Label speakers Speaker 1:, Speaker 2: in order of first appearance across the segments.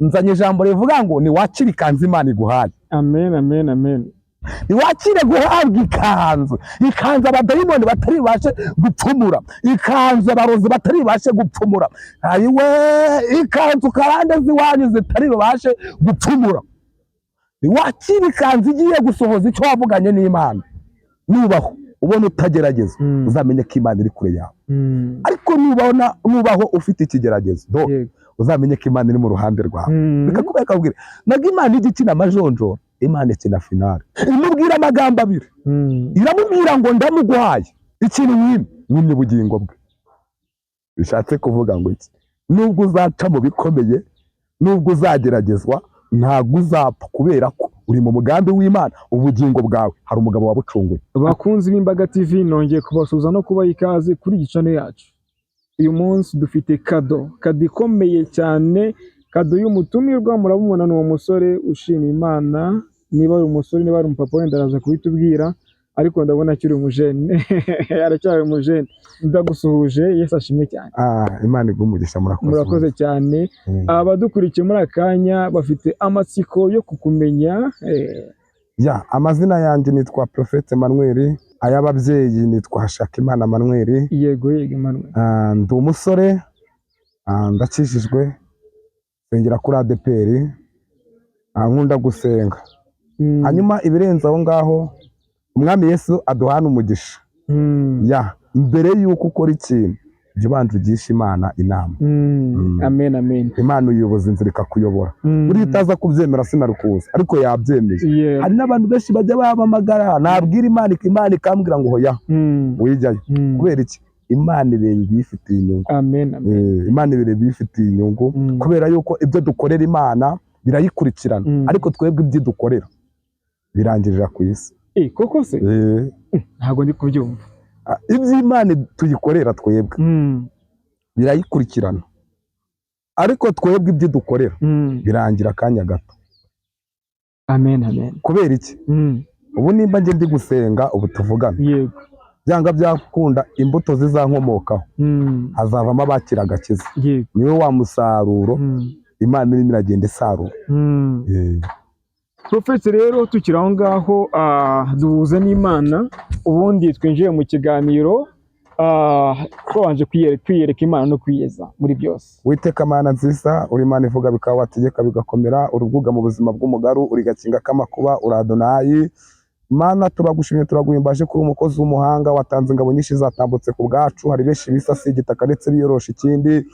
Speaker 1: Nzanye ijambo rivuga ngo niwakire ikanzu Imana iguhaye.
Speaker 2: Amen, amen, amen.
Speaker 1: Niwakire guhabwa ikanzu, ikanzu abadayimoni batari bubashe gupfumura, ikanzu abarozi batari bubashe gupfumura, ayiwe, ikanzu karande z'iwanyu zitari bubashe gupfumura. Niwakire ikanzu igiye gusohoza icyo wavuganye n'Imana. Nubaho ubona utagerageza, uzamenye ko Imana iri kure yawe. Ariko nubona nubaho ufite ikigeragezo do, uzamenye ko Imana iri mu ruhande rwawe. Reka kubera kabwira nabwo Imana ijya ikina amajonjora, Imana ikina finale. Imubwira amagambo abiri. Iramubwira ngo ndamuguhaye, ikintu mwimye, mwimye ubugingo bwe. Bishatse kuvuga ngo iki? Nubwo uzaca mu bikomeye, nubwo uzageragezwa, ntabwo uzapfa, kubera ko uri mu mugambi w'Imana. Ubugingo bwawe hari umugabo wabucunguye.
Speaker 2: Bakunzi b'Imbaga TV, nongeye kubasuhuza no kubaha ikaze kuri iyi channel yacu. Uyu munsi dufite cadeau, cadeau ikomeye cyane, cadeau y'umutumirwa. Murabumona, ni uwo musore ushima Imana. Niba ari umusore, niba ari umupapa, wenda araza kubitubwira, ariko ndabona akiri umujene, aracyari umujene. Ndagusuhuje, Yesu ashimwe cyane.
Speaker 1: Ah, Imana iguhe umugisha, murakoze.
Speaker 2: Murakoze cyane. Abadukurikiye muri aka kanya bafite amatsiko yo kukumenya.
Speaker 1: Ya, amazina yanjye nitwa Prophet Emmanuel, ay'ababyeyi nitwa Hashakimana Emmanuel.
Speaker 2: Yego, Emmanuel.
Speaker 1: Ah, ndi umusore, ndakijijwe, nsengera kuri ADEPR, nkunda gusenga. Hanyuma ibirenze aho ngaho, Umwami Yesu aduhana umugisha. Ya, mbere y'uko ukora ikintu, jya ubanza ugishe Imana inama.
Speaker 2: Amen, amen.
Speaker 1: Imana uyoboza inzira ikakuyobora. Buriya utaza kubyemera sinari kuza, ariko yabyemeye. Hari n'abantu benshi bajya bampamagara, nabwira Imana, Imana ikambwira ngo hoya, wijyayo. Kubera iki? Imana ireba ibiyifitiye inyungu.
Speaker 2: Amen, amen.
Speaker 1: Imana ibireba ibifitiye inyungu, kubera yuko ibyo dukorera Imana birayikurikirana, ariko twebwe ibyo dukorera birangirira ku isi.
Speaker 2: Koko se? Ntabwo ndi kubyumva.
Speaker 1: Ah, ibyo Imana tuyikorera twebwe birayikurikirana, ariko twebwe ibyo dukorera birangira akanya gato.
Speaker 2: Amen, amen.
Speaker 1: Kubera iki? Ubu nimba njye ndi gusenga ubu tuvugana, byanga byakunda imbuto zizankomokaho hazavamo abakira agakiza. Niwe wa musaruro Imana irimo iragenda isarura.
Speaker 2: Prophet, rero tukiri aho ngaho, duhuze n'Imana, ubundi twinjiye mu kiganiro, twabanje kwiyereka Imana no kwiyeza muri byose.
Speaker 1: Witeka Mana nziza, uri Imana ivuga bikaba, wategeka bigakomera, urubuga mu buzima bw'umugaru, uri gakinga k'amakuba, uri Adonayi. Mana, turagushimye, turaguhimbaje kuri umukozi w'umuhanga, watanze ingabo nyinshi zatambutse ku bwacu. Hari benshi bisasiye igitaka ndetse biyorosha ikindi,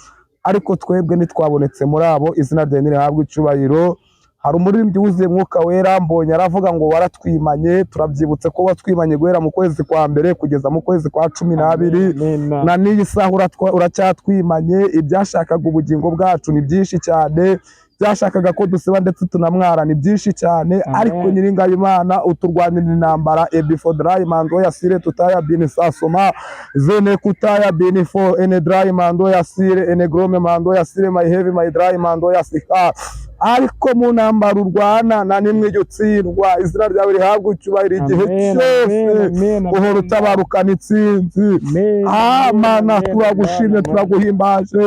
Speaker 1: ariko twebwe ntitwabonetse muri abo. Izina ryawe nirihabwe icyubahiro. Hari umuririmbyi wuzuye Mwuka Wera mbonye aravuga ngo waratwimanye. Turabyibutse ko watwimanye guhera mu kwezi kwa mbere kugeza mu kwezi kwa 12.
Speaker 2: Amen.
Speaker 1: Na n'iyi saha uracyatwimanye. Ibyashakaga ubugingo bwacu ni byinshi cyane, byashakaga ko dusiba ndetse tunamwara ni byinshi cyane.
Speaker 2: Amen.
Speaker 1: Ariko Nyiringabo Imana uturwanira intambara. Ebifodrai mando ya sire tutaya bini sasoma zene kutaya bini fo ene drai mando ya sire ene grome mando ya sire my heavy my drai mando ya sika. Ariko mu ntambara urwana nta n'imwe ijya utsindwa. Izina ryawe rihabwe icyubahiro igihe
Speaker 2: Amen,
Speaker 1: cyose.
Speaker 2: amen, amen,
Speaker 1: Uhora
Speaker 2: amen.
Speaker 1: utabarukana intsinzi.
Speaker 2: Amen,
Speaker 1: Ah,
Speaker 2: amen,
Speaker 1: Mana,
Speaker 2: amen,
Speaker 1: turagushimye,
Speaker 2: amen.
Speaker 1: turaguhimbaje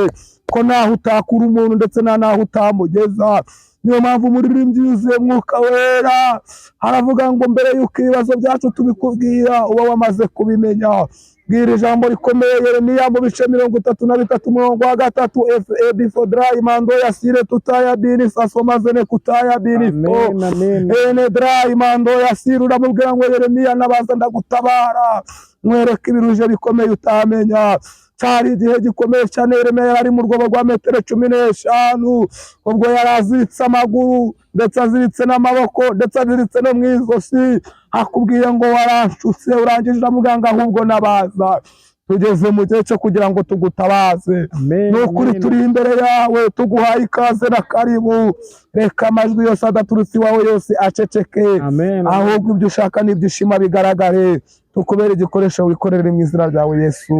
Speaker 1: ko naho utakura umuntu ndetse nta naho utamugeza. Niyo mpamvu umuririmbyi yuzuye Mwuka Wera haravuga ngo mbere y'uko ibibazo byacu tubikubwira, uba wamaze kubimenya. Bwira ijambo rikomeye Yeremiya mu bice 33 umurongo wa 3, f e fodra imando ya sire tutaya bini sasoma zene kutaya bini fo
Speaker 2: Amen, amen.
Speaker 1: ene dra imando ya sire. Uramubwira ngo Yeremiya, nabaza ndagutabara, mwereke ibiruje bikomeye utamenya. Cyari igihe gikomeye cyane. Yeremiya yari ari mu rwobo rwa metero 15, ubwo yari aziritse amaguru ndetse aziritse n'amaboko ndetse aziritse no mu izosi. Akubwiye ngo waranshutse, urangije uramubwira ngo ahubwo nabaza, tugeze mu gihe cyo kugira ngo tugutabaze.
Speaker 2: Amen,
Speaker 1: Ni ukuri,
Speaker 2: amen.
Speaker 1: turi imbere yawe, tuguhaye ikaze na karibu. Reka amajwi yose adaturutse iwawe yose aceceke,
Speaker 2: Amen.
Speaker 1: ahubwo ibyo ushaka n'ibyo ushima bigaragare, tukubere igikoresho wikorere mu izina ryawe Yesu,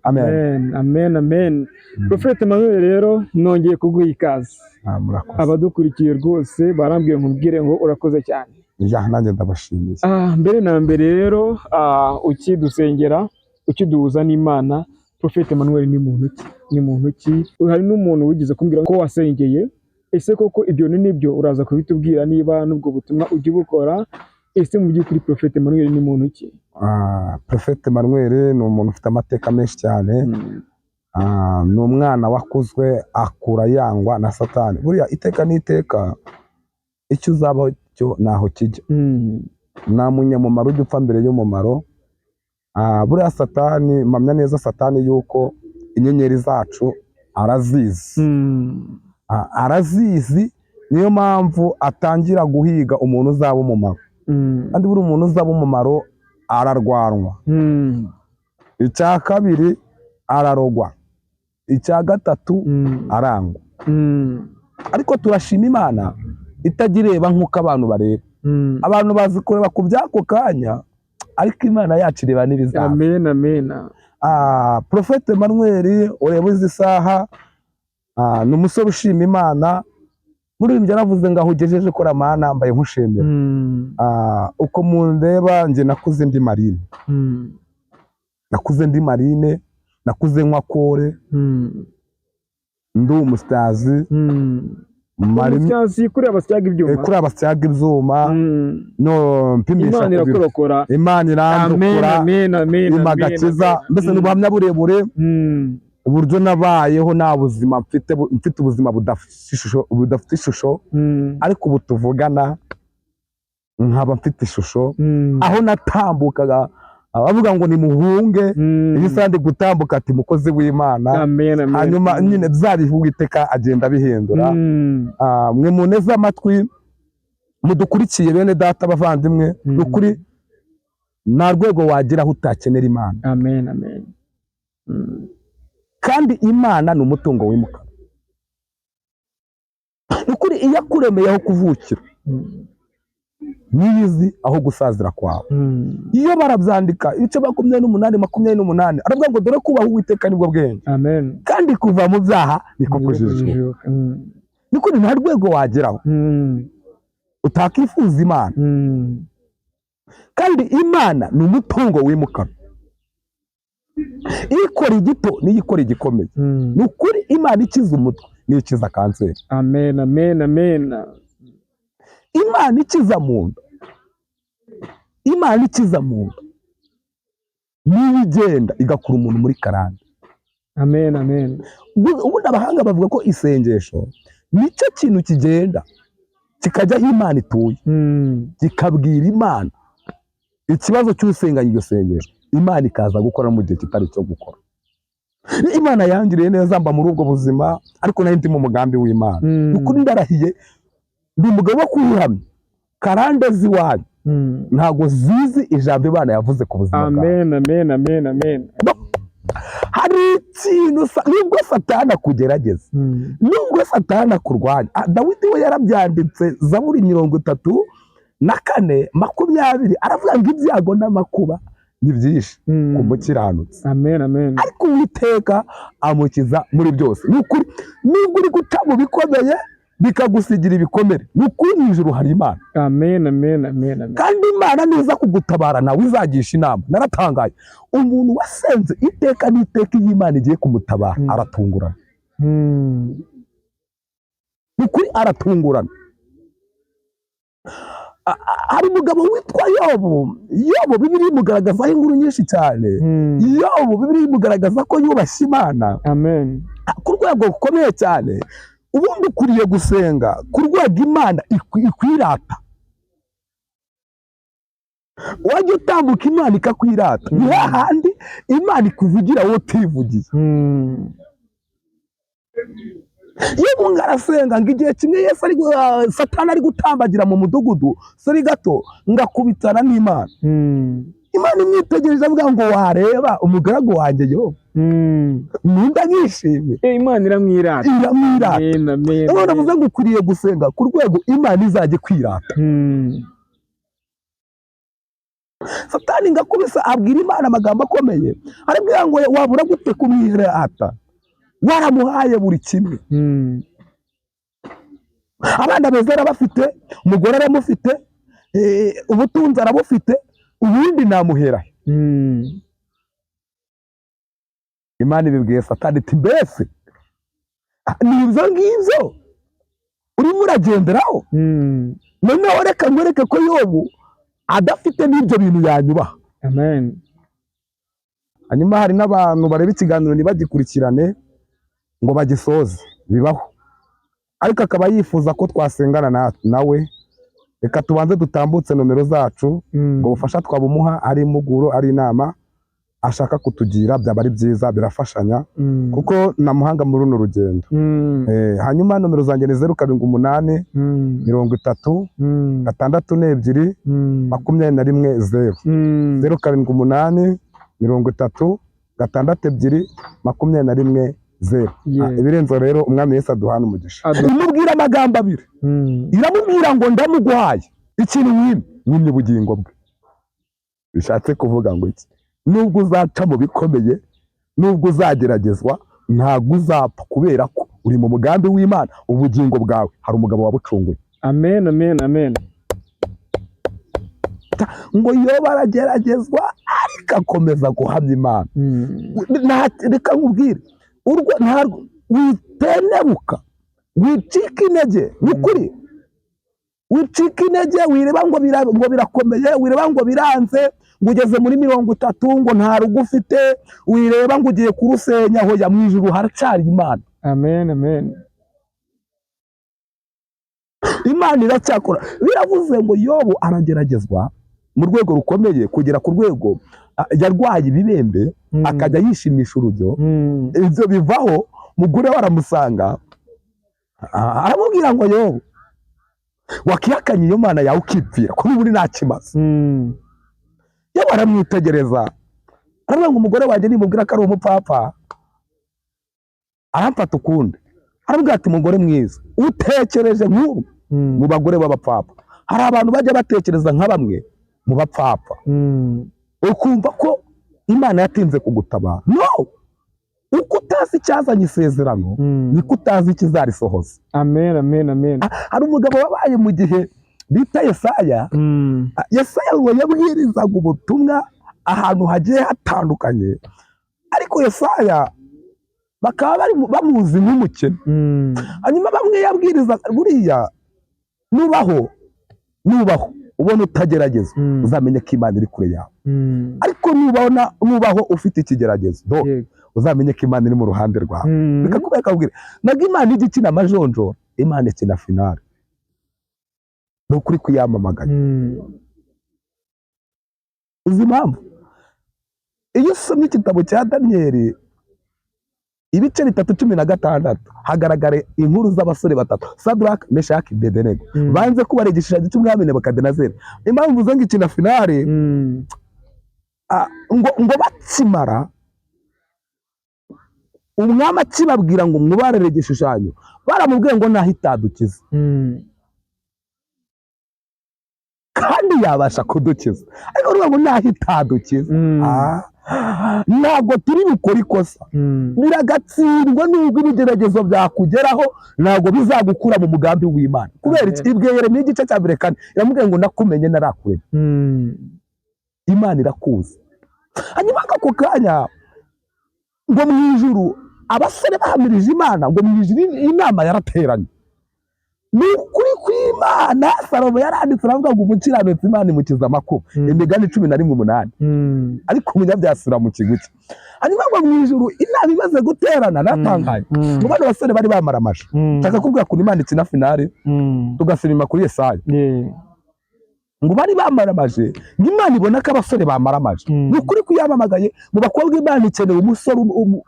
Speaker 1: amen.
Speaker 2: Amen, amen, amen. Prophet Emmanuel, rero nongeye kuguha ikaze.
Speaker 1: Ah, murakoze.
Speaker 2: Abadukurikiye rwose barambwiye nkubwire ngo urakoze cyane.
Speaker 1: Ya, nanjye ndabashimiye.
Speaker 2: Mbere na mbere rero, ukidusengera, ukiduhuza n'Imana, Prophet Emmanuel ni muntu ki? Ni muntu ki? Hari n'umuntu wigeze kumbwira ko wasengeye Ese koko ibyo ni nibyo? Uraza kubitubwira niba n'ubwo butumwa ujya ubukora. Ese mu by'ukuri Prophet Emmanuel ni muntu ki?
Speaker 1: Prophet Emmanuel ni umuntu ufite amateka menshi cyane. Ni umwana wakuzwe akura yangwa na Satani. Buriya iteka n'iteka icyo uzabaho cyo ntaho kijya. Nta munyamumaro ujya upfa mbere y'umumaro. Buriya Satani, mpamya neza Satani yuko inyenyeri zacu arazizi. Arazizi, niyo mpamvu atangira guhiga umuntu uzaba umumaro. Kandi buri umuntu uzaba umumaro ararwanwa. Icya kabiri ararogwa, icya gatatu arangwa. Ariko turashima Imana itajya ireba nk'uko abantu bareba. Abantu bazi kureba ku by'ako kanya, ariko Imana yacu ireba n'ibizaza.
Speaker 2: Amen, amen.
Speaker 1: Prophet Emmanuel ureba izi saha, ni umusore ushima Imana. Muri ibi yaravuze ngo aho ugejeje kora Mana mbaye nkushimira. Uko mundeba, njye nakuze ndi marine. Nakuze ndi marine, nakuze nywa kore, ndi umusitazi. Marine.
Speaker 2: Umusyazi kuri abasyaga ibyuma.
Speaker 1: Kuri abasyaga ibyuma. No mpimisha
Speaker 2: Imana
Speaker 1: ku biro.
Speaker 2: irakurokora.
Speaker 1: Imana
Speaker 2: Amen.
Speaker 1: irandukura,
Speaker 2: Amen, amen.
Speaker 1: impa
Speaker 2: Amen.
Speaker 1: agakiza.
Speaker 2: Amen.
Speaker 1: Mbese ni ubuhamya burebure, uburyo nabayeho nta buzima mfite, mfite ubuzima budafite ishusho, budafite ishusho. Ariko ubu tuvugana nkaba mfite ishusho. Aho natambukaga abavuga ngo nimuhunge, iyi saha ndi gutambuka ati mukozi w'Imana.
Speaker 2: Amen, amen.
Speaker 1: Hanyuma nyine bya bihe Uwiteka agenda abihindura. Mwe muneze amatwi mudukurikiye, bene data, abavandimwe, ni ukuri nta rwego wageraho utakenera Imana.
Speaker 2: Amen, amen.
Speaker 1: Kandi Imana ni umutungo wimuka. Ni ukuri iyo akuremeye aho kuvukira, niyo izi aho gusazira kwawe. Iyo barabyandika ibice 28:28, aravuga ngo dore kubaha Uwiteka nibwo bwenge,
Speaker 2: Amen.
Speaker 1: kandi kuva mu byaha niko kujijuka.
Speaker 2: Kujijuka.
Speaker 1: Ni ukuri nta rwego wageraho utakifuza Imana. Kandi Imana ni umutungo wimukanwa, ikora igito niyo ikora igikomeye. Ni ukuri Imana ikiza umutwe niyo ikiza kanseri.
Speaker 2: Amen, amen, amen.
Speaker 1: Imana ikiza mu nda, Imana ikiza mu nda niyo igenda igakura umuntu muri karande.
Speaker 2: Amen, amen.
Speaker 1: Ubundi abahanga bavuga ko isengesho nicyo kintu kigenda kikajya aho Imana ituye, kikabwira Imana ikibazo cy'usenganya iryo sengesho, Imana ikaza gukora mu gihe kitari icyo gukora. Imana yangiriye neza mba muri ubwo buzima, ariko nari ndi mu mugambi w'Imana. Ukuri ndarahiye, ndi umugabo wo kubihamya, karande z'iwanyu ntabwo zizi ijambo Imana yavuze ku buzima bwawe.
Speaker 2: Amen, amen, amen, amen.
Speaker 1: Hari ikintu nubwo Satani akugerageza, nubwo Satani akurwanya, Dawidi we yarabyanditse, Zaburi 34:20, aravuga ngo ibyago n'amakuba ni byinshi ku mukiranutsi,
Speaker 2: Amen, amen.
Speaker 1: ariko Uwiteka amukiza muri byose. Ni ukuri nubwo uri guca mu bikomeye bikagusigira ibikomere, ni ukuri mu ijuru hari Imana.
Speaker 2: Amen, amen, amen, amen.
Speaker 1: Kandi Imana niza kugutabara nawe izagisha inama. Naratangaye, umuntu wasenze iteka n'iteka, iyo Imana igiye kumutabara aratungurana. Ni ukuri aratungurana. Hari umugabo witwa Yobu. Yobu Bibiliya imugaragazaho inkuru nyinshi cyane. Yobu Bibiliya imugaragaza ko yubashye Imana
Speaker 2: Amen.
Speaker 1: ku rwego rukomeye cyane. Ubundi ukwiriye gusenga ku rwego Imana ikwirata. Wajya utambuka Imana ikakwirata, ni hahandi Imana ikuvugira wowe utivugiye. Iyo umuntu arasenga ngo igihe kimwe Yesu ari Satani ari gutambagira mu mudugudu sori gato ngakubitana n'Imana. Imana imwitegereje avuga ngo wareba umugaragu wanjye yo nkunda nkishimye.
Speaker 2: Imana iramwirata.
Speaker 1: Iramwirata.
Speaker 2: Amen, amen.
Speaker 1: Urabona, avuze ngo ukwiriye gusenga ku rwego Imana izajya kwirata. Satani ngakubisa abwira Imana amagambo akomeye, arabwira ngo wabura gute kumwirata waramuhaye buri kimwe? Abana beza arabafite, umugore aramufite, ubutunzi arabufite, ubundi namuhera he? Imana ibibwiye Satani iti mbese ni ibyo ngibyo? Urimo uragenderaho. Noneho reka nkwereke ko Yobu adafite n'ibyo bintu yanyubaha.
Speaker 2: Amen.
Speaker 1: Hanyuma hari n'abantu bareba ikiganiro ntibagikurikirane ngo bagisoze, bibaho, ariko akaba yifuza ko twasengana nawe. Reka tubanze dutambutse nomero zacu, ngo ubufasha twabumuha, ari impuguro, ari inama ashaka kutugira, byaba ari byiza, birafashanya, kuko nta muhanga muri runo rugendo. Hanyuma nomero zanjye ni 078 30 62 21 0. 078 30 62 21 0. Ibirenze rero, Umwami Yesu aduhana umugisha. Imubwira amagambo abiri. Iramubwira ngo ndamuguhaye, ikintu mwimye, mwimye ubugingo bwe. Bishatse kuvuga ngo iki? Nubwo uzaca mu bikomeye, nubwo uzageragezwa, ntabwo uzapfa, kubera ko uri mu mugambi w'Imana. Ubugingo bwawe hari umugabo wabucunguye.
Speaker 2: Amen, amen, amen.
Speaker 1: Ngo Yobu arageragezwa, ariko akomeza guhamya Imana. Reka nkubwire, urwo ntabwo witenebuka, wicika intege. Ni ukuri, wicika intege, wireba ngo birakomeye, wireba ngo biranze, ngo ugeze muri 30, ngo nta rugo ufite, wireba ngo ugiye kurusenya. Hoya, mu ijuru haracyari Imana.
Speaker 2: Amen, amen.
Speaker 1: Imana iracyakora. Biravuze ngo Yobu arageragezwa mu rwego rukomeye, kugera ku rwego yarwaye ibibembe, akajya yishimisha urujyo. Ibyo bivaho, umugore we aramusanga, aramubwira ngo Yobu, wakihakanye iyo Mana yawe ukipfira, ko n'ubundi nta kimaze? Yobu aramwitegereza, aravuga ngo umugore wanjye nimubwira ko ari umupfapfa aramfata ukundi. Aramubwira ati: "Mugore mwiza, utekereje nk'ubu mu bagore b'abapfapfa." Hari abantu bajya batekereza nka bamwe mu bapfapfa, ukumva ko Imana yatinze kugutabara. No uko utazi icyazanye isezerano, niko utazi ikizarisohoza.
Speaker 2: Amen, amen, amen.
Speaker 1: Hari umugabo wabaye mu gihe bita Yesaya. Yesaya ngo yabwirizaga ubutumwa ahantu hagiye hatandukanye, ariko Yesaya bakaba bari bamuzi nk'umukene. Hanyuma bamwe yabwirizaga, buriya nubaho ubona utagerageza, uzamenye ko Imana iri kure yawe. Ariko nubona nubaho ufite ikigeragezo, do uzamenye ko Imana iri mu ruhande rwawe. Reka kubera kabwira, ntabwo Imana ijya ikina amajonjora, Imana ikina finale. Ni ukuri kuyamamagaye. Uzi impamvu? Iyo usomye igitabo cya Daniyeli ibice 3:16, hagaragara inkuru z'abasore batatu, Sadraka, Meshaki, Bedenego, banze kubara igishushanyo cy'umwami Nebukadinezeri. Impamvu mvuze ngo ikina finale, ngo bakimara, umwami akibabwira ngo mwubarire igishushanyo, baramubwiye ngo naho itadukiza, kandi yabasha kudukiza, ariko ruvuga ngo naho itadukiza, ntabwo turi bukore ikosa. Biragatsindwa. Nubwo ibigeragezo byakugeraho, ntabwo bizagukura mu mugambi w'Imana. Kubera iki? Ibwiye Yeremiya igice cya 2:4, iramubwira ngo nakumenye narakurema. Imana irakuzi. Hanyuma ako kanya ngo mu ijuru abasore bahamirije Imana, ngo mu ijuru inama yarateranye. Ni ukuri kw'Imana, Salomo yaranditse aravuga ngo umukiranutsi Imana imukiza amakuba, Imigani 11:8, ariko umunyabyaha asubira mu kigwi cye. Hanyuma ngo mu ijuru inama imaze guterana, natangaye, ngo bano basore bari bamaramaje. Nshaka kubwira ukuntu Imana ikina finale, tugasubira kuri Yesaya. Ngo bari bamaramaje, ngo Imana ibona ko abasore bamaramaje. Ni ukuri kuyamamagaye, mu bakobwa Imana ikeneye umusore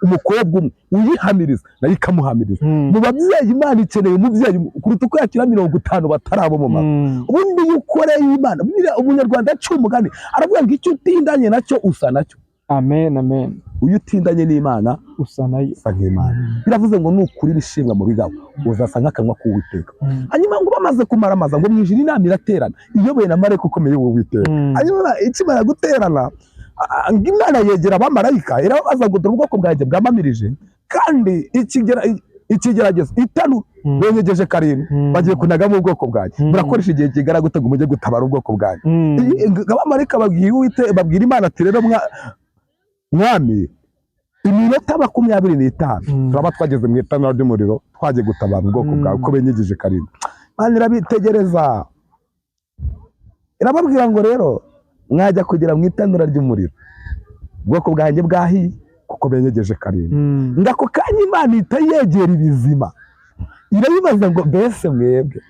Speaker 1: umukobwa umwe uyihamiriza, nayo ikamuhamiriza. Mu babyeyi Imana ikeneye umubyeyi umwe kuruta uko yakira 50 batarabo mu mama. Ubundi iyo ukoreye Imana, buriya Umunyarwanda aciye umugani aravuga ngo icyo utindanye nacyo usa nacyo.
Speaker 2: Amen, amen.
Speaker 1: Iyo utindanye n'Imana,
Speaker 2: usa nayo.
Speaker 1: Usa nk'Imana. Biravuze ngo nukuri ibishimwa mu bigabo, uzasa nk'akanwa k'Uwiteka. Hanyuma ngo bamaze kumaramaza, ngo mu ijuru inama iraterana iyobowe na marayika ukomeye w'Uwiteka. Hanyuma ikimara guterana, ngo Imana yegera abamarayika, irababaza ngo dore ubwoko bwanjye bwamamirije, kandi ikigeragezo itanu benyegeje karindwi, bagiye kunagamo ubwoko bwanjye. Murakoresha igihe kigara gute ngo mujye gutabara ubwoko bwanjye? Abamarayika babwira Imana ati rero mwami Iminota 25 turaba twageze mu itanura ry'umuriro, twagiye gutabara ubwoko bwawe ko benyegeje karindwi. Imana irabitegereza, irababwira ngo rero mwajya kugera mu itanura ry'umuriro, ubwoko bwanjye bwahiye kuko benyegeje karindwi. Ngo ako kanya Imana ihita yegera ibizima, irabibaza ngo mbese mwebwe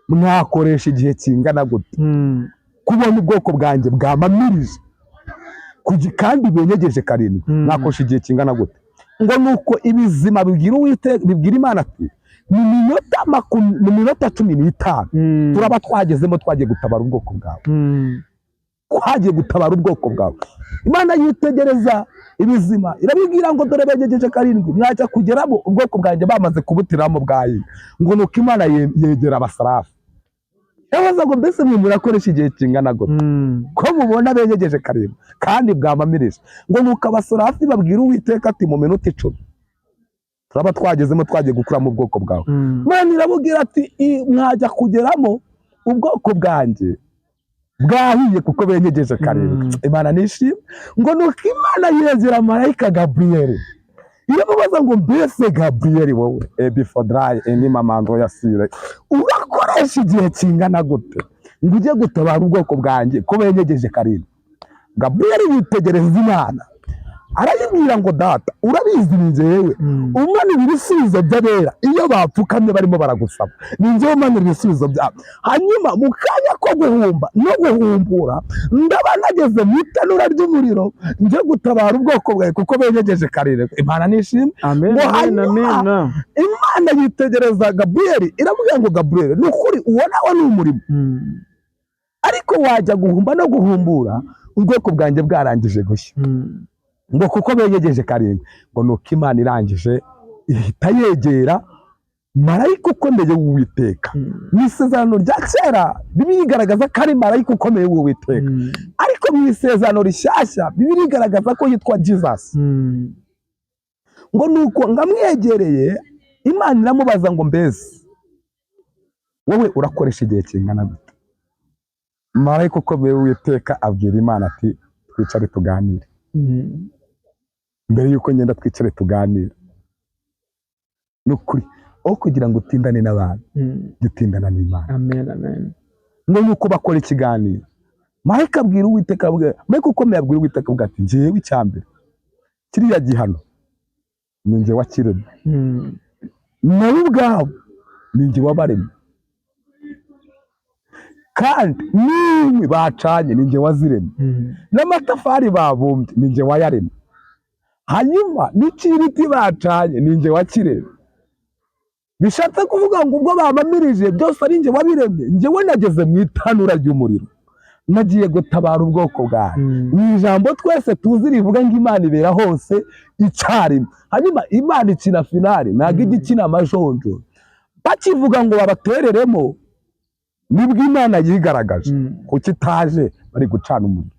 Speaker 1: mwakoresha igihe kingana gute kubona ubwoko bwanjye bwamamirije kandi benyegeje karindwi? Mwakoresha igihe kingana gute? Ngo nuko ibizima bibwira Uwiteka, bibwira Imana ati mu minota 15 turaba twagezemo, twagiye gutabara ubwoko bwawe, twagiye gutabara ubwoko bwawe. Imana yitegereza ibizima, irabibwira ngo dore begegeje karindwi, mwajya kugeramo ubwoko bwanjye bamaze kubutiramo bwayi. Ngo nuko Imana yegera abasarafu, yabaza ngo mbese mwe murakoresha igihe kingana gute ko mubona begegeje karindwi kandi bwamamirije? Ngo nuko abasarafi babwira Uwiteka ati mu minota 10 turaba twagezemo, twagiye gukuramo ubwoko bwawe. Imana irabubwira ati mwajya kugeramo ubwoko bwanjye bwahiye kuko benyegeje karindwi. Imana nishimwe. Ngo nuko Imana yegera marayika Gaburiyeli, iramubaza ngo mbese Gaburiyeli, wowe ebifodarayi enimamando yasire, urakoresha igihe kingana gute ngo ujye gutabara ubwoko bwanjye ko benyegeje karindwi? Gaburiyeli yitegereza Imana, arayibwira ngo data, urabizi, ni njyewe umanura ibisubizo by'abera iyo bapfukamye barimo baragusaba, ni njyewe umanura ibisubizo byabo. Hanyuma mu kanya ko guhumba no guhumbura ndaba nageze mu itanura ry'umuriro, njye gutabara ubwoko bwawe kuko benyegeje karindwi. Imana nishimwe.
Speaker 2: Amen.
Speaker 1: Ngo
Speaker 2: amen.
Speaker 1: hanyuma
Speaker 2: amen.
Speaker 1: Imana yitegereza Gaburiyeli, iramubwira ngo Gaburiyeli, ni ukuri uwo nawe ni umurimo, ariko wajya guhumba no guhumbura ubwoko bwanjye bwarangije gushya, ngo kuko begegeje karindwi. Ngo nuko Imana irangije ihita yegera marayika ukomeye w'Uwiteka. Mu isezerano rya kera Bibiliya igaragaza ko ari marayika ukomeye w'Uwiteka, ariko mu isezerano rishyashya Bibiliya igaragaza ko yitwa Jesus. Ngo nuko ngamwegereye, Imana iramubaza ngo mbese wowe urakoresha igihe kingana gute? Marayika ukomeye w'Uwiteka abwira Imana ati twicare tuganire. Mbere y'uko ngenda, twicare tuganire. Ni ukuri, aho kugira ngo utindane n'abantu, jya utindana n'Imana.
Speaker 2: Amen, amen.
Speaker 1: Ngo nuko bakora ikiganiro, marayika abwira Uwiteka, marayika ukomeye abwira Uwiteka, avuga ati njyewe icya mbere, kiriya gihano ni njye wakiremye, nabo ubwabo ni njye wabaremye, kandi n'inkwi bacanye ni njye waziremye, n'amatafari babumbye ni njye wayaremye, hanyuma n'ikibiriti bacanye ni njye wakiremye. Bishatse kuvuga ngo ubwo bamamirije byose ari njye wabiremye, njyewe nageze mu itanura ry'umuriro, nagiye gutabara ubwoko bwawe. Mu ijambo twese tuzi rivuga ngo Imana ibera hose icyarimwe. Hanyuma Imana ikina finale, ntabwo ijya ikina amajonjora. Bakivuga ngo babatereremo, nibwo Imana yigaragaje. Kuki itaje bari gucana umuriro?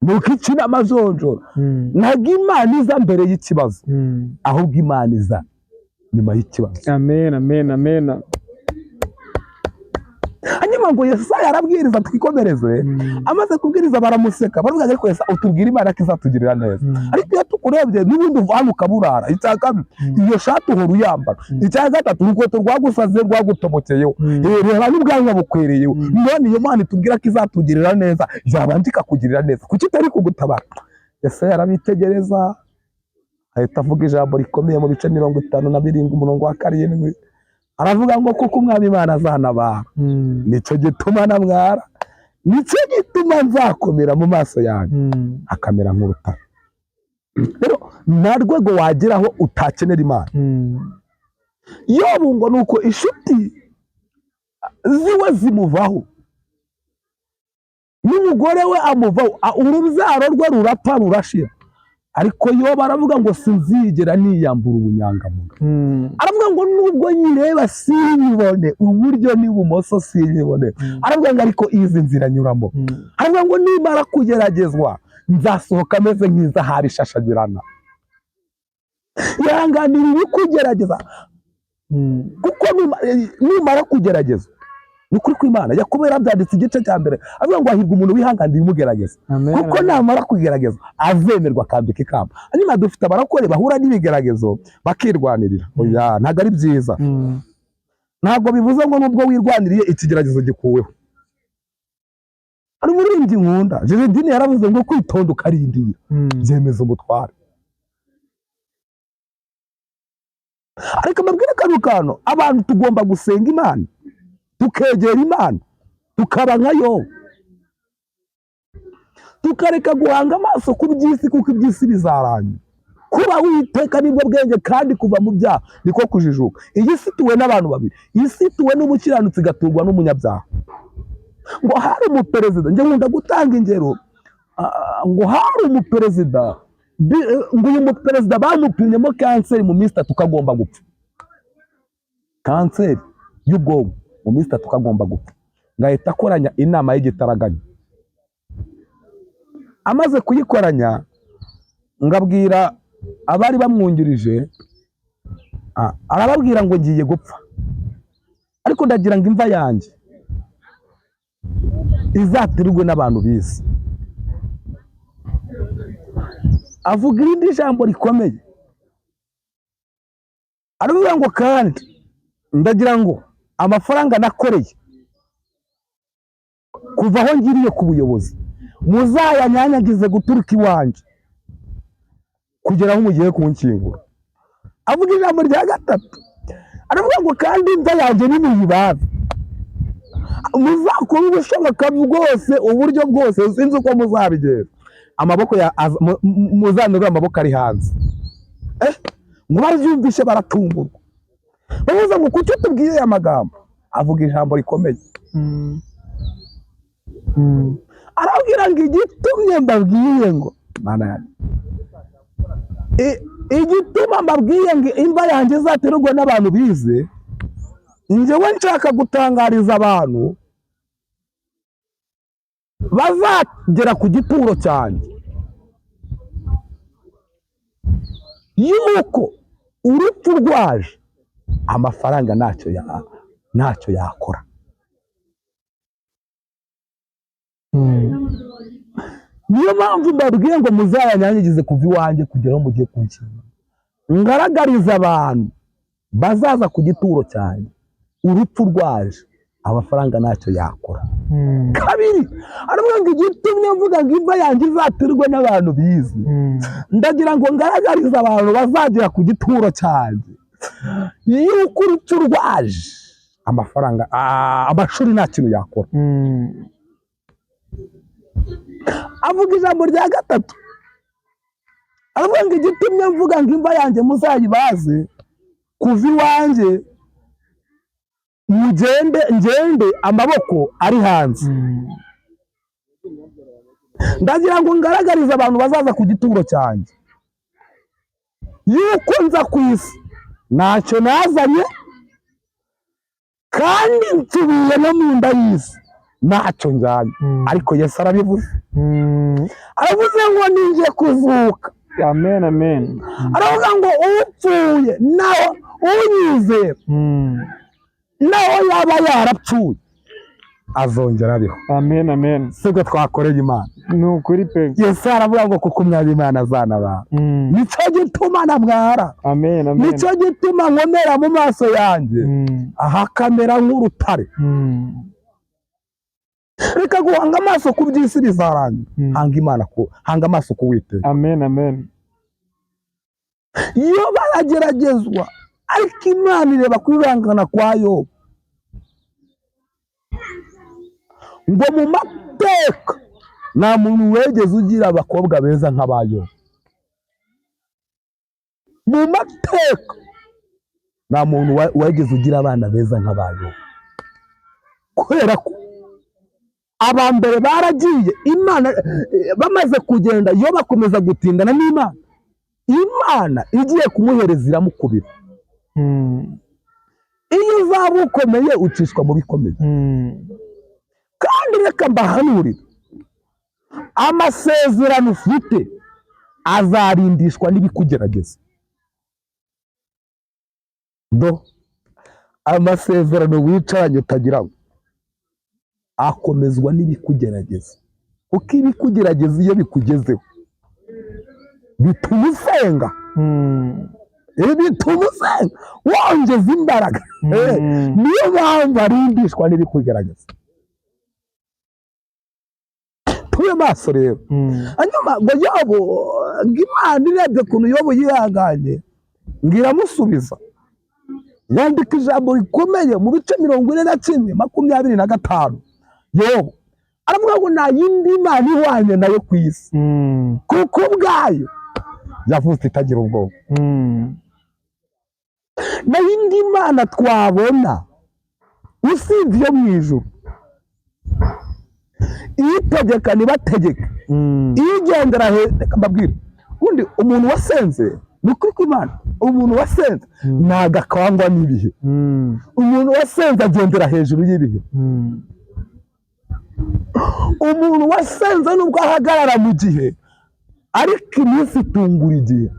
Speaker 1: Nuko ikina amajonjora. Ntabwo Imana iza mbere y'ikibazo, ahubwo Imana iza nyuma y'ikibazo.
Speaker 2: Amen, amen, amen.
Speaker 1: Hanyuma ngo Yesaya arabwiriza, twikomereze. Amaze kubwiriza baramuseka, baravuga ariko Yesaya, utubwira Imana ko izatugirira neza, ariko iyo tukurebye n'ubundi uva hano ukaburara. Icya kabiri, iyo shati uhora uyambara. Icya gatatu, urukweto rwagusaze rwagutobokeyeho. Reba n'ubwanwa bukwereyeho. None iyo Mana itubwira ko izatugirira neza yabanje ikakugirira neza, kuki itari kugutabara? Yesaya arabitegereza, ahita avuga ijambo rikomeye mu bice 57 umurongo wa 7, aravuga ngo kuko Umwami Imana azantabara, nicyo gituma namwara, nicyo gituma nzakomera mu maso yanjye akamera nk'urutare. Rero nta rwego wageraho utakenera Imana. Yobu ngo ni uko inshuti ziwe zimuvaho, n'umugore we amuvaho, urubyaro rwe rurapfa rurashira, ariko Yobu aravuga ngo sinzigera niyambura ubunyangamugayo. Aravuga ngo nubwo nyireba sinyibone, uburyo n'ibumoso sinyibone, aravuga ngo ariko izi nzira nyuramo, aravuga ngo nimara kugeragezwa nzasohoka ameze nk'izahabu ishashagirana. Ihanganira ibikugerageza, kuko numara kugeragezwa Ni ukuri kw'Imana. Yakobo yarabyanditse igice cya mbere, avuga ngo hahirwa umuntu wihanganira ibimugerageza,
Speaker 2: Amen.
Speaker 1: kuko namara kugerageza azemerwa akambika ikamba. Hanyuma dufite abarokore bahura n'ibigeragezo bakirwanirira. Oya, ntabwo ari byiza. Ntabwo bivuze ngo nubwo wirwaniriye ikigeragezo gikuweho. Hari umuririmbyi nkunda, Gerardine, yaravuze ngo kwitonda ukarindira byemeza umutware. Ariko amabwire kano kantu, abantu tugomba gusenga Imana, tukegera Imana, tukaba nka Yobu, tukareka guhanga amaso ku by'isi, kuko iby'isi bizarangira. Kuba witeka nibwo bwenge, kandi kuva mu byaha niko kujijuka. Iyi si ituwe n'abantu babiri, iyi si ituwe n'umukiranutsi, igaturwa n'umunyabyaha. Ngo hari umuperezida, njye nkunda gutanga ingero, ngo hari umuperezida, ngo uyu muperezida bamupimyemo kanseri, mu minsi 3 kagomba gupfa. Kanseri y'ubwonko, mu minsi 3 kagomba gupfa. Ngahita akoranya inama y'igitaraganya. Amaze kuyikoranya, ngabwira abari bamwungirije, arababwira ngo ngiye gupfa, ariko ndagira ngo imva yanjye izaterurwe n'abantu bize. Avuga irindi jambo rikomeye, aravuga ngo kandi ndagira ngo amafaranga nakoreye kuva aho ngiriye ku buyobozi muzayanyanyagize guturuka iwanjye kugera aho mugiye kunshyingura. Avuga ijambo rya gatatu, aravuga ngo kandi imva yanjye nimuyibaze, muzakora ubushoboka bwose, uburyo bwose, sinzi uko muzabigenza, amaboko ya muzanurure amaboko ari hanze. Ngo baryumvishe baratungurwa, bavuze ngo kuki utubwiye aya magambo? Avuga ijambo rikomeye, arabwira ngo igitumye mbabwiye ngo Mana yanjye, igituma mbabwiye ngo imva yanjye izaterurwe n'abantu bize, njyewe nshaka gutangariza abantu bazagera ku gituro cyanjye yuko urupfu rwaje amafaranga ntacyo yakora. Niyo mpamvu mbabwiye ngo muzayanyanyagize kuva iwanjye kugera aho mugiye kunshyingura, ngaragariza abantu bazaza ku gituro cyanjye urupfu rwaje amafaranga ntacyo yakora. Kabiri, aravuga ngo igitumye mvuga ngo imva yanjye izaterurwe n'abantu bize, ndagira ngo ngaragarize abantu bazagera ku gituro cyanjye yuko urupfu rwaje amafaranga, amashuri nta kintu yakora. Avuga ijambo rya gatatu, aravuga ngo igitumye mvuga ngo imva yanjye muzayibaze kuva iwanjye mugende ngende amaboko ari hanze, ndagira ngo ngaragarize abantu bazaza ku gituro cyanjye yuko nza ku isi ntacyo nazanye, kandi nsubiye no mu nda y'isi ntacyo njyanye. Ariko Yesu arabivuze, aravuze ngo ninjye kuzuka.
Speaker 2: Amen, amen.
Speaker 1: Aravuga ngo upfuye naho unyizera naho yaba yarapfuye azongera abeho.
Speaker 2: Amen, amen.
Speaker 1: Sibwo twakoreye Imana.
Speaker 2: Ni ukuri pe.
Speaker 1: Yesu aravuga ngo kuko umwami Imana azanabara. Nicyo gituma namwara.
Speaker 2: Amen, amen.
Speaker 1: Nicyo gituma nkomera mu maso yanjye ahakamera nk'urutare. Reka guhanga amaso ku by'isi bizarangira, hanga Imana ku hanga amaso ku Uwiteka.
Speaker 2: Amen, amen.
Speaker 1: Iyo barageragezwa, ariko Imana ireba kwihangana kwa Yobu, ngo mu mateka nta muntu wegeze ugira abakobwa beza nk'aba Yobu. Mu mateka nta muntu wegeze ugira abana beza nk'aba Yobu, kubera ko aba mbere baragiye Imana, bamaze kugenda iyo bakomeza gutindana n'Imana, Imana igiye kumuhereza iramukubira. Iyo uzaba ukomeye ucishwa mu bikomeye. Kandi reka mbahanurire, amasezerano ufite azarindishwa n'ibikugerageza. Do amasezerano wicaranye utagira ngo Akomezwa n'ibikugerageza, kuko ibikugerageza iyo bikugezeho bituma usenga. Bituma usenga wongeza imbaraga. Niyo mpamvu arindishwa n'ibikugerageza. Tube maso rero. Hanyuma ngo Yobu, ngo Imana irebye ukuntu Yobu yihanganye, ngo iramusubiza, yandika ijambo rikomeye mu bice 41:25. Yobu aravuga ngo nta yindi Mana ihwanye nayo ku isi, kuko ubwayo yavutse itagira ubwoba. Na yindi mana twabona usibye iyo mu ijuru, itegeka ntibategeke, igendera he. Reka mbabwire, ubundi umuntu wasenze, ni ukuri kw'Imana, umuntu wasenze ntabwo akangwa n'ibihe. Umuntu wasenze agendera hejuru y'ibihe. Umuntu wasenze nubwo ahagarara mu gihe, ariko iminsi itungura igihe.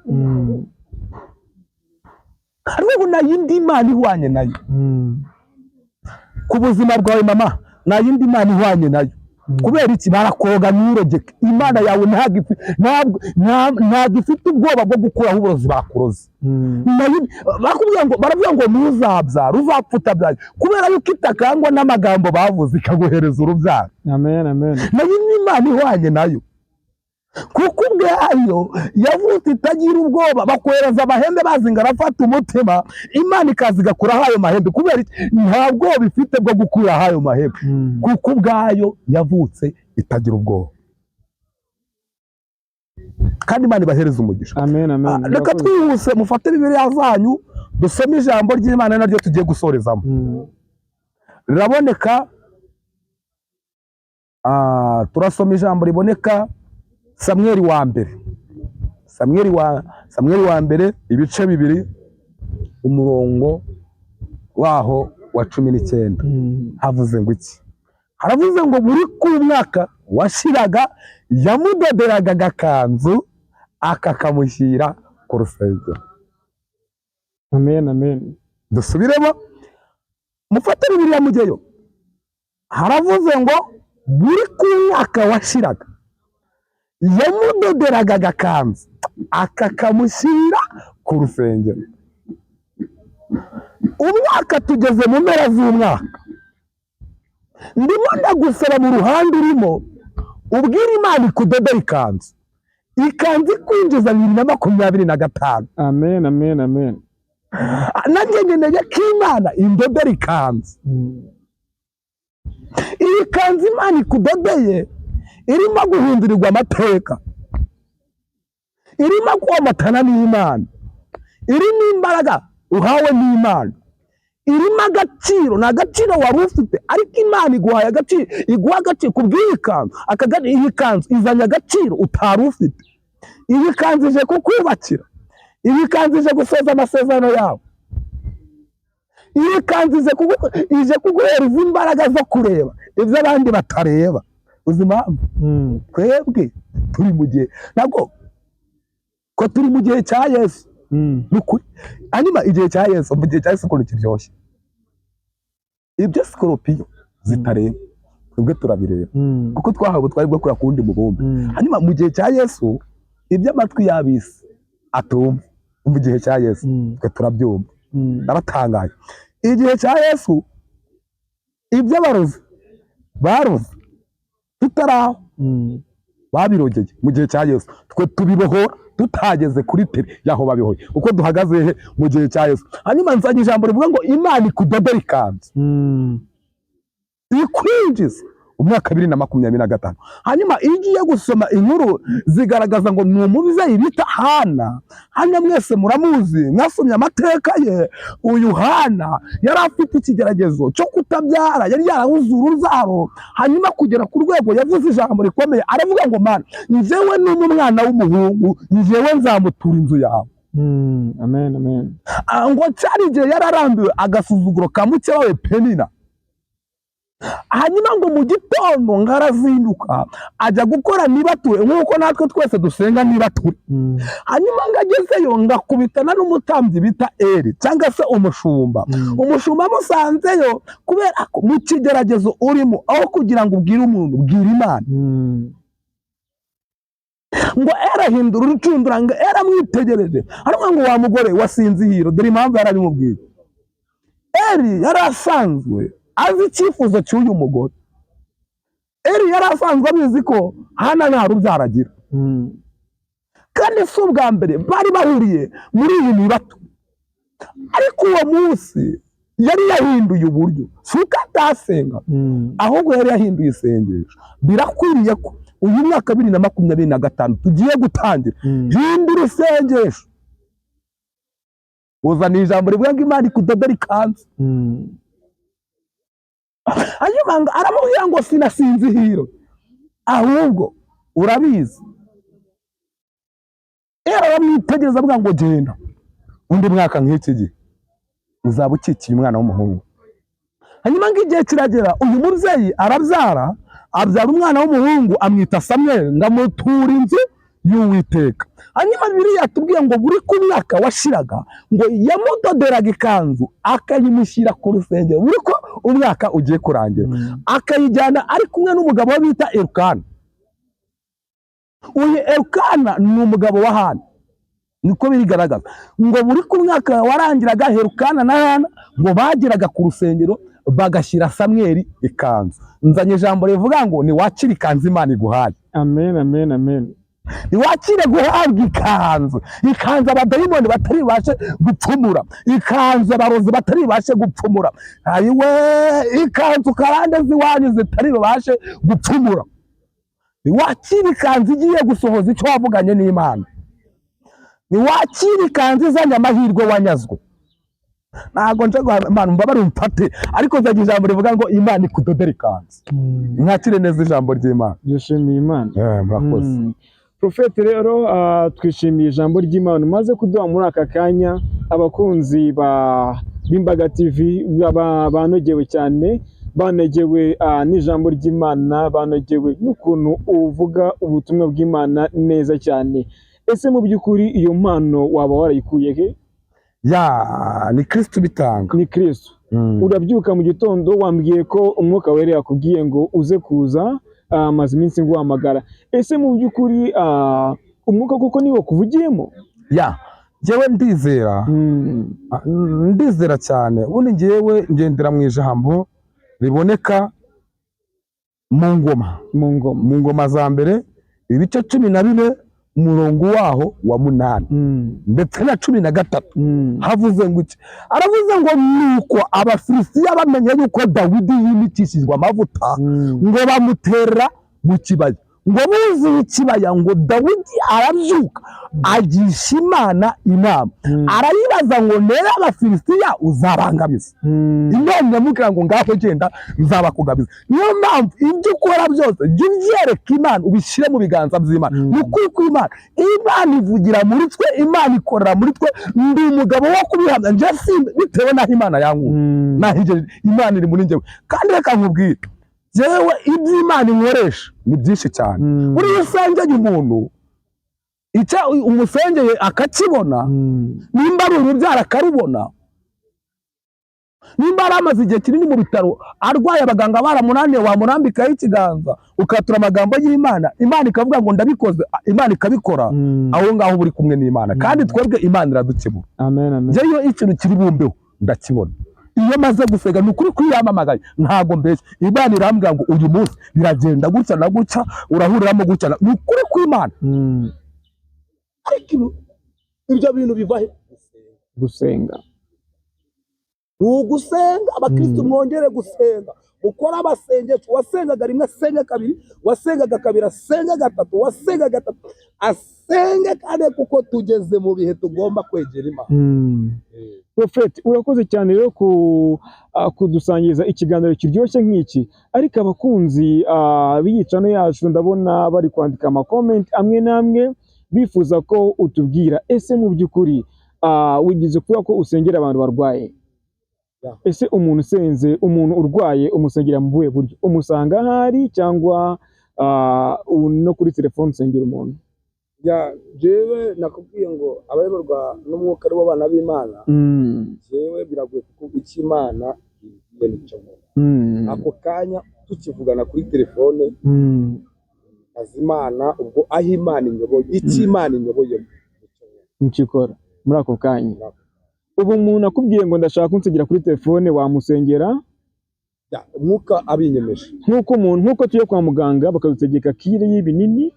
Speaker 1: Ariko nta yindi mana ihwanye nayo. Ku buzima bwawe mama, nta yindi mana ihwanye nayo. Kubera iki? Barakoga nturogeke. Imana yawe ntabwo ifite ubwoba bwo gukuraho uburozi bakuroze. Bakubwira ngo, baravuga ngo ntuzabyara, uzapfa utabyaye. Kubera yuko itakangwa n'amagambo bavuze, ikaguhereza urubyaro.
Speaker 2: Amen, amen.
Speaker 1: Nayo ni Imana ihwanye nayo, kuko ubwayo yavutse itagira ubwoba. Bakohereza amahembe bazi ngo arafata umutima, Imana ikaza igakuraho ayo mahembe. Kubera iki? Nta bwoba ifite bwo gukuraho ayo mahembe, kuko ubwayo yavutse itagira ubwoba. Kandi Imana ibahereza umugisha.
Speaker 2: Amen, amen.
Speaker 1: Ah, reka
Speaker 2: Murakoze.
Speaker 1: twihuse, mufate Bibiliya zanyu, dusome ijambo ry'Imana naryo tugiye gusorezamo. Riraboneka, turasoma ijambo riboneka Samweli wa mbere, Samweli wa mbere ibice 2, umurongo waho wa 19. Havuze ngo iki? Haravuze ngo buri ku mwaka washiraga yamudoderaga agakanzu, akakamushyira ku rusengero.
Speaker 2: Amen, amen.
Speaker 1: Dusubiremo, mufate Bibiliya mujyeyo. Haravuze ngo buri ku mwaka washiraga yamudoderaga agakanzu, akakamushyira ku rusengero. Umwaka tugeze mu mpera z'umwaka, ndimo ndagusaba mu ruhande urimo ubwire Imana ikudodera ikanzu, ikanzu ikwinjiza 2025.
Speaker 2: Amen, amen, amen.
Speaker 1: Nanjye nkeneye ko Imana indodera ikanzu. Iyi kanzu Imana ikudodeye irimo guhindurirwa amateka, irimo komatana n'Imana, irimo imbaraga uhawe n'Imana, irimo agaciro. Ni agaciro wari ufite, ariko Imana iguhaye agaciro, iguha agaciro ku bw'iyi kanzu. Iyi kanzu izanye agaciro utari ufite. Iyi kanzu ije kukubakira, iyi kanzu ije gusoza amasezerano yawe, iyi kanzu ije kuguhereza imbaraga zo kureba ibyo abandi batareba. Uzi impamvu? Twebwe turi mu gihe, ntabwo ko turi mu gihe cya Yesu. Ni ukuri. Hanyuma igihe cya Yesu, mu gihe cya Yesu ukuntu kiryoshye, ibyo sikoropiyo zitareba twebwe turabireba, kuko twahawe ubutware bwo kureba ku wundi mubumbe. Hanyuma mu gihe cya Yesu, ibyo amatwi y'ab'isi atumva mu gihe cya Yesu, twe turabyumva. Ndabatangaye. Igihe cya Yesu, ibyo abarozi baroze tutaraho, babirogeye mu gihe cya Yesu, twe tubibohora tutageze kuri tere y'aho babihoye, kuko duhagaze he? Mu gihe cya Yesu. Hanyuma nzanye ijambo rivuga ngo Imana ikudodera ikanzu ikwinjiza umwaka 2025. Hanyuma iyo ugiye gusoma inkuru zigaragaza ngo ni umubyeyi bita Hana. Hana mwese muramuzi, mwasomye amateka ye. Uyu Hana yari afite ikigeragezo cyo kutabyara, yari yarabuze urubyaro. Hanyuma kugera ku rwego yavuze ijambo rikomeye, aravuga ngo: "Mana, njyewe ni umwana w'umuhungu, njyewe nzamutura inzu yawe."
Speaker 2: Amen, amen.
Speaker 1: Ah, ngo cyari igihe yararambiwe agasuzuguro ka mukeba we Penina. Hanyuma ngo mu gitondo ngo arazinduka ajya gukora nibature, nk'uko natwe twese dusenga nibature. Hanyuma ngo agezeyo ngo akubitana n'umutambyi bita Eri cyangwa se umushumba. Umushumba amusanzeyo, kubera ko mu kigeragezo urimo, aho kugira ngo ubwire umuntu, bwira Imana. Ngo Eri ahindura urucundura, ngo Eri amwitegereje aravuga ngo: "Wa mugore wasinze ihiro." Dore impamvu yarabimubwiye: Eri yari asanzwe azi icyifuzo cy'uyu mugore. Eri yari asanzwe abizi ko Hana nta rubyaro agira, kandi si ubwa mbere bari bahuriye muri iyi mibato. Ariko uwo munsi yari yahinduye uburyo, si uko atasenga, ahubwo yari yahinduye isengesho. Birakwiriye ko uyu mwaka 2025 tugiye gutangira, hindura isengesho, uzana ijambo rivuga ngo Imana ikudodera ikanzu. Hanyuma ngo aramubwira ngo: "Sinasinze ihiro, ahubwo urabizi." Rero aramwitegereza avuga ngo: "Genda, undi mwaka nk'iki gihe uzaba ukikiye umwana w'umuhungu." Hanyuma ngo igihe kiragera, uyu mubyeyi arabyara, abyara umwana w'umuhungu, amwita Samweli, ngo amutura inzu y'Uwiteka. Hanyuma Bibiliya yatubwiye ngo buri ku mwaka washiraga, ngo yamudoderaga ikanzu akayimushyira ku rusengero. Buri ko umwaka ugiye kurangira, akayijyana ari kumwe n'umugabo we bita Elukana. Uyu Elukana ni umugabo wa Hana, niko birigaragaza. Ngo buri ku mwaka warangiraga, Elukana na Hana ngo bageraga ku rusengero bagashyira Samweli ikanzu. Nzanye ijambo rivuga ngo niwakire ikanzu Imana iguhaye.
Speaker 2: Amen, amen, amen.
Speaker 1: Niwakire guhabwa ikanzu, ikanzu abadayimoni batari bubashe gupfumura, ikanzu abarozi batari bubashe gupfumura. Ayiwe, ikanzu karande z'iwanyu zitari bubashe gupfumura. Niwakire ikanzu igiye gusohoza icyo wavuganye n'Imana. Niwakire ikanzu izanye amahirwe wanyazwe. Ntabwo nje guhana Imana, mbabare umfate, ariko nzanye ijambo rivuga ngo Imana ikudodere ikanzu. Mwakire neza ijambo ry'Imana.
Speaker 2: Dushimiye Imana.
Speaker 1: Murakoze.
Speaker 2: Profete rero, twishimiye ijambo ry'Imana umaze kuduha muri aka kanya. Abakunzi ba b'Imbaga TV banogewe cyane, banogewe n'ijambo ry'Imana, banogewe n'ukuntu uvuga ubutumwa bw'Imana neza cyane. Ese mu by'ukuri iyo mpano waba warayikuye he?
Speaker 1: Ya, ni Kristo ubitanga.
Speaker 2: Ni Kristo. Urabyuka mu gitondo, wambwiye ko Umwuka Wera yakubwiye ngo uze kuza, maze iminsi nguhamagara. Ese mu by'ukuri umwuka koko niwo kuvugiyemo?
Speaker 1: Ya, njyewe ndizera. Ndizera cyane. Ubundi njyewe ngendera mu ijambo riboneka mu Ngoma.
Speaker 2: Mu Ngoma.
Speaker 1: Mu Ngoma za mbere, ibice 14, umurongo waho wa 8 ndetse na 13. Havuze ngo iki? Aravuze ngo: "Nuko Abafilisitiya bamenye yuko Dawidi yimikishijwe amavuta, ngo bamuterera mu kibaya, ngo buzuye ikibaya. Ngo Dawidi arabyuka, agisha Imana inama, arayibaza ngo: 'Nere Abafilisitiya, uzabangamiza?' Imana iramubwira ngo: 'Ngaho genda, nzabakugabiza.'" Niyo mpamvu ibyo ukora byose, jya ubyereka Imana, ubishyire mu biganza by'Imana. Ni ukuri kw'Imana, Imana ivugira muri twe, Imana ikorera muri twe. Ndi umugabo wo kubihamya. Njye simba bitewe n'aho Imana yankuye, naho igejeje. Imana iri muri njyewe. Kandi reka nkubwire, njyewe ibyo Imana inkoresha ni byinshi cyane. Buriya usengeye umuntu, icyo umusengeye akakibona, nimba ari urubyaro akarubona, nimba yari amaze igihe kinini mu bitaro arwaye, abaganga baramunaniye, wamurambikaho ikiganza ukatura amagambo y'Imana, Imana ikavuga ngo: "Ndabikoze," Imana ikabikora. Aho ngaho uba uri kumwe n'Imana, kandi twebwe Imana iradukemura.
Speaker 2: Amen, amen.
Speaker 1: Njyewe iyo ikintu kiri bumbeho ndakibona. Iyo maze gusenga, ni ukuri kwiyamamagaye, ntabwo mbeshya, Imana irambwira ngo: "Uyu munsi biragenda gutya na gutya, urahuriramo gutya ni ukuri kw'Imana. Ariko ibyo bintu biva he?
Speaker 2: Gusenga.
Speaker 1: Ni ugusenga. Abakristo, mwongere gusenga, mukore amasengesho. Wasengaga rimwe asenge kabiri, wasengaga kabiri asenge gatatu, wasenga gatatu asenge kane, kuko tugeze mu bihe tugomba kwegera Imana.
Speaker 2: Prophet, urakoze cyane rero kudusangiza ikiganiro kiryoshye nk'iki. Ariko abakunzi b'iyi channel yacu, ndabona bari kwandika amakomenti amwe n'amwe bifuza ko utubwira: ese mu by'ukuri wigeze kuvuga ko usengera abantu barwaye?
Speaker 3: Yeah.
Speaker 2: Ese umuntu usenze, umuntu urwaye, umusengera mu buhe buryo? Umusanga ahari cyangwa no kuri telefone usengera umuntu?
Speaker 3: Yeah, jewe nakubwiye ngo abayoborwa n'umwuka aribo bana b'Imana. Jewe biragoye kuko icyo Imana imbwiye nicyo nkora. Ako kanya tukivugana kuri telefone, azi Imana, ubwo aho Imana inyoboye, icyo Imana inyoboyemo nicyo nkora.
Speaker 2: Nicyo ukora muri ako kanya. Ubu umuntu akubwiye ngo ndashaka kunsengera kuri telefone, wamusengera?
Speaker 3: Yeah, umwuka abinyemeje.
Speaker 2: Nk'uko umuntu, nk'uko tugiye kwa muganga bakadutegeka cure y'ibinini,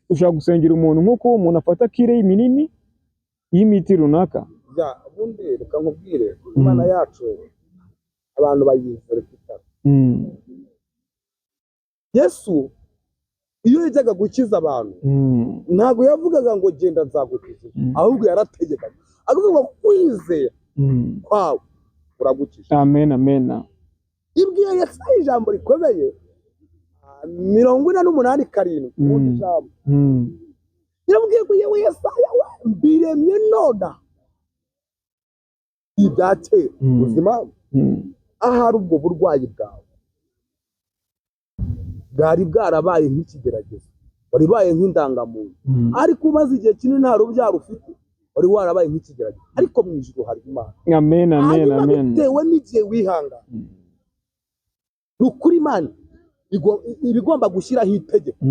Speaker 2: ushobora gusengera umuntu nk'uko umuntu afata cure y'ibinini y'imiti runaka?
Speaker 3: Yeah, ubundi reka nkubwire, Imana yacu abantu bayizera itara. Yesu iyo yajyaga gukiza abantu, ntabwo yavugaga ngo genda nzagukiza, ahubwo yarategekaga akavuga ngo kwizera kwawe uragukiza.
Speaker 2: Amen, amen.
Speaker 3: Ibwiye Yesaya ijambo rikomeye, 48:7, ubundi ijambo yabwiye ngo yewe Yesaya we, mbiremye nona ibya kera. Ubuzima, ahari ubwo burwayi bwawe bwari bwarabaye nk'ikigeragezo, wari nk'indangamuntu, ariko umaze igihe kinini nta rubyaro ufite, wari warabaye nk'ikigeragezo, ariko mu ijuru hari Imana.
Speaker 2: Amen, amen.
Speaker 3: Hanyuma
Speaker 2: Amen.
Speaker 3: bitewe n'igihe wihangana, ni ukuri Imana iba igomba gushyiraho itegeko.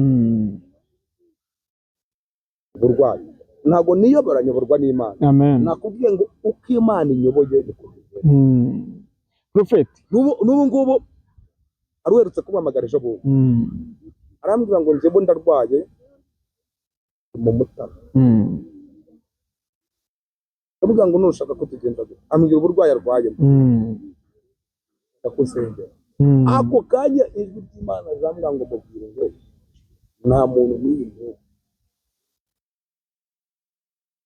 Speaker 3: Uburwayi ntabwo niyobora, nyoborwa n'Imana.
Speaker 2: Amen.
Speaker 3: Nakubwiye ngo uko Imana inyoboye niko bigenda.
Speaker 2: Prophet.
Speaker 3: N'ubu ngubu hari uherutse kumpamagara ejo bundi, arambwira ngo njyewe ndarwaye mu Mutara. Ndamubwira ngo nushaka ko tugenda gute? Ambwira uburwayi arwayemo, ndakusengera. Ako kanya ijwi ry'Imana rirambwira ngo mubwire ngo nta muntu n'uyu n'ubu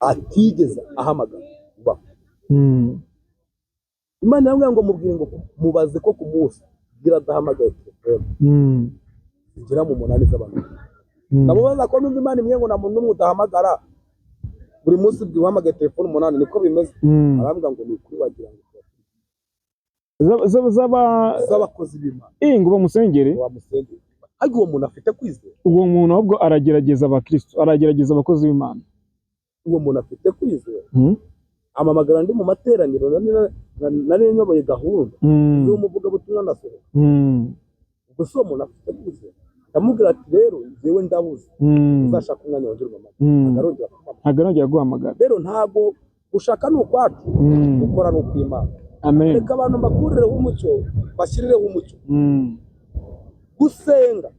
Speaker 3: atigeze ahamagara ubaho. Imana irambwira ngo mubwire ngo mubaze ko ku munsi bwira adahamagaye telefone zigera mu 8 z'abantu. Ndamubaza ko numva Imana imwe ngo nta muntu n'umwe udahamagara buri munsi, bwira uhamagaye telefone 8, niko bimeze? Arambwira ngo ni ukuri, wagira ngo
Speaker 2: Zaba
Speaker 3: z'abakozi b'Imana.
Speaker 2: Eh, ngo bamusengere.
Speaker 3: Bamusengere. Ariko uwo muntu afite kwizera?
Speaker 2: Uwo muntu ahubwo aragerageza abakristo, aragerageza abakozi b'Imana.
Speaker 3: Uwo muntu afite kwizera? Amamagara ndi mu materaniro, nari nyoboye gahunda y'umuvugabutumwa, ndasohoka. Ubwo si uwo muntu afite kwizera? Ndamubwira ati rero njyewe ndabuze, uzashaka umwanya wongere umamagare. Ntabwo arongera kumpamagara.
Speaker 2: Ntabwo arongera guhamagara.
Speaker 3: Rero ntabwo gushaka ni ukwacu, gukora ni ukw'Imana.
Speaker 2: Amen.
Speaker 3: Reka abantu mbakurireho umucyo, bashyirireho umucyo. Gusenga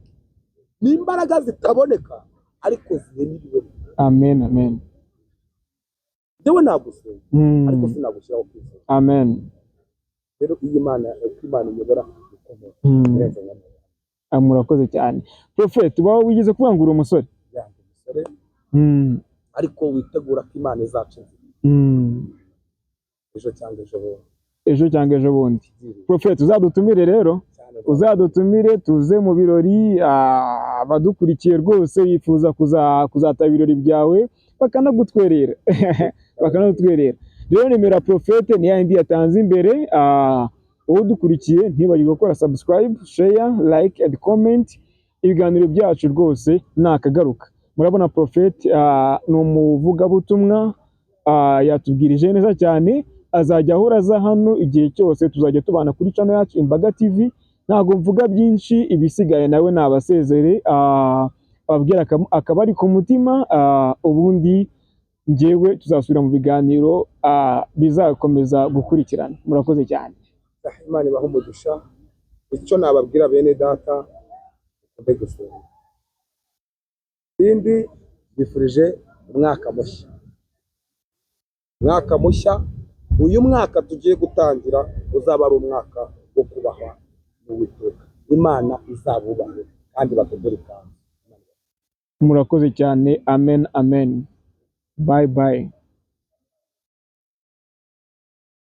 Speaker 3: ni imbaraga zitaboneka ariko zirema ibiboneka.
Speaker 2: Amen, amen.
Speaker 3: Njyewe nagusenga, ariko sinagushyiraho kwizera.
Speaker 2: Amen.
Speaker 3: Rero iyo Imana, uko Imana iyobora bikomeye birenze nyamara.
Speaker 2: Ah, murakoze cyane, Prophet. Waba wigeze kuvuga ngo uri umusore?
Speaker 3: Yanjye umusore, ariko witegura ko Imana izaca inzira ejo cyangwa ejo bundi.
Speaker 2: Ejo cyangwa ejo bundi.
Speaker 3: Byiringiro.
Speaker 2: Prophet, uzadutumire rero.
Speaker 3: Cyane.
Speaker 2: Uzadutumire tuze mu birori. Abadukurikiye rwose bifuza kuzataba ibirori byawe, bakanagutwerera, bakanagutwerera. Rero nimero ya Prophet ni ya yindi yatanze imbere. Wowe udukurikiye, ntibagirwe gukora subscribe, share, like and comment. Ibiganiro byacu rwose ni akagaruka. Murabona Prophet ni umuvugabutumwa, yatubwirije neza cyane. Azajya ahora aza hano igihe cyose, tuzajya tubana kuri channel yacu Imbaga TV. Ntabwo mvuga byinshi, ibisigaye nawe nabasezere, ababwira akaba ari ku mutima. Ubundi njyewe tuzasubira mu biganiro bizakomeza gukurikirana. Murakoze cyane.
Speaker 3: Imana ibaha umugisha. Icyo nababwira bene data, mukunde gusenga. Ikindi bifurije umwaka mushya, umwaka mushya. Uyu mwaka tugiye gutangira uzaba ari umwaka wo kubahwa n'Uwiteka. Imana izabubahe kandi badodore ikanzu.
Speaker 2: Murakoze cyane. Amen, amen. Bye bye.